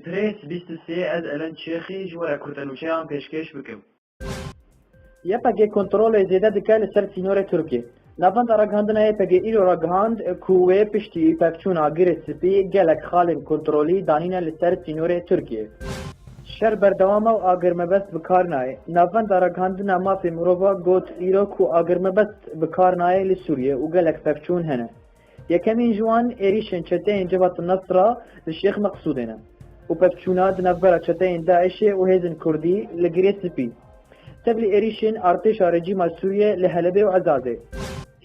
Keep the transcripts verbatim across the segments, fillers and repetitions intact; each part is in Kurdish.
Pres bîst û sê, ez Elen Çêxî ji we re kurtenûçeyan pêşkêş bikim. Y P G kontrolê zêde dike li ser sînorê Tirkiyê. Navenda ragihandina Y P G îro ragihand ku wê piştî pevçûna Girê Spî gelek xalên kontrolî danîne li ser sînorê Tirkiyê. Şer berdewam e û agir mebest bi kar nayê. Navenda ragihandina mafê mirova got îro ku agir mebest bi kar nayê li Sûriyê û gelek pevçûn hene. Yekemîn ji wan êrîşên çeteyên Cevat Nasra li Şêx Meqsûdê ne û pevçûna di navbera çeteyên DAIŞê û hêzên Kurdî li Girê Spî. Tevlî êrîşên artêşa rejîma Sûriyê li Helebê û Ezazê.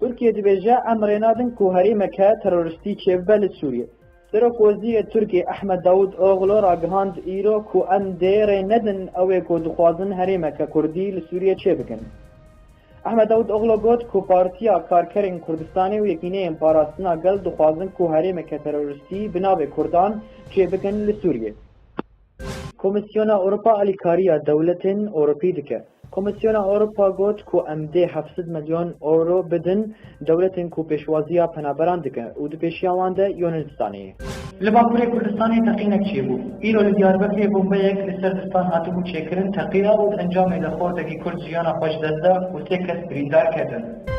Tirkiye dibêje, em rê nadin ku herêmeke teroristî çêbibe li Sûriyê. Serokwezîrê Tirkiyê Ehmed Davutoglu ragihand îro ku em dê rê nedin ew ê ku dixwazin herêmeke Kurdî li Sûriyê çêbikin. Ehmed Davutoglu got ku Partiya Karkerên Kurdistanê û Yekîneyên Parastina Gel dixwazin ku herêmeke teroristî bi navê Kurdan çêbikin li Sûriyê. Komîsyona Ewropa alîkariya dewletên Ewropî dike. Komîsyona Ewropa got ku em dê heft sed milyon euro bidin dewletên ku pêşwaziya penaberan dikin û di pêşiya wan de Yunanistanê ye. Li Bakurê Kurdistanê teqînek çêbû. Îro li Diyarbekirê bombeyek li ser distan hatibû çêkirin, teqîra û di encamê de xortekî Kurd jiyana xwe ji dest da û sê kes birîndar ketin.